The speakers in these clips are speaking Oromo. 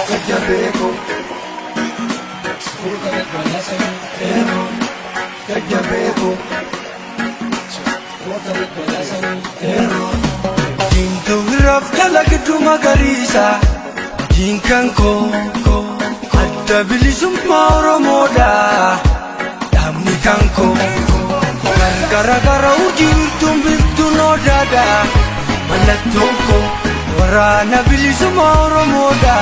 Jajjabeeko. Jajjabeeko. Diimtuu biraaf dalagdu magariisa. Hojiin kan koo adda bilisummaa Oromoodha. Dhaabni kan koo gargara gara urjii wirtuun biiftuun odaadha. Mallattoon koo waraana bilisummaa Oromoodha.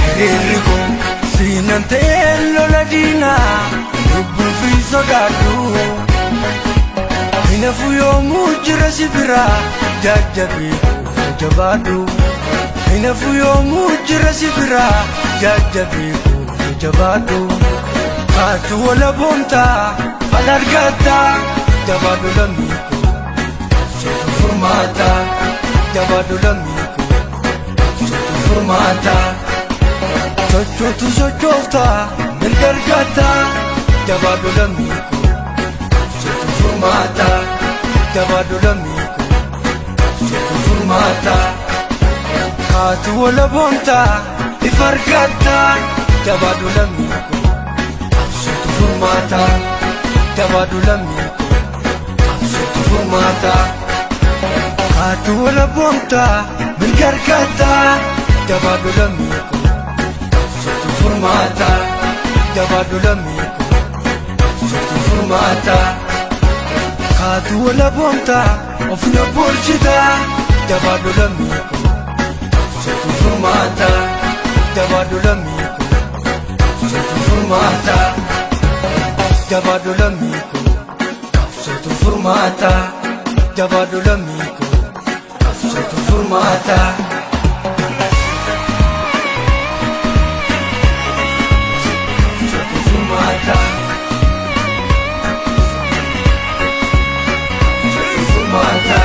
Hiriirri koo siinan ta'ee lola diinaa lubbuu fi sodaadhu. Hinafu yoomuu jira si biraa jajjabe jabaadhu. Hinafu yoomuu jira si biraa jajjabe jabaadhu. Kaatu wala boontaa bal argataa jabaadhu lammii koo qabsootu furmaata jabaadhu lammii koo qabsootu furmaata. Sochootu sochooftaa mirga argataa jabaadhu lammii koo qabsootu furmaata jabaadhu lammii koo qabsootu furmaata. Kaatu wala boontaa ifa argataa jabaadhu lammii koo qabsootu furmaata jabaadhu lammii koo qabsootu furmaata. Kaatu wala boontaa mirga argataa jabaadhu lammii koo qabsootu furmaata jabaadhu lammii koo qabsootu furmaata. Kaatu wala boontaa of na bulchitaa jabaadhu lammii koo qabsootu furmaata jabaadhu lammii koo qabsootu furmaata jabaadhu lammii koo qabsootu furmaata jabaadhu lammii koo qabsootu furmaata. Qabsootu furmaata. Qabsootu furmaata.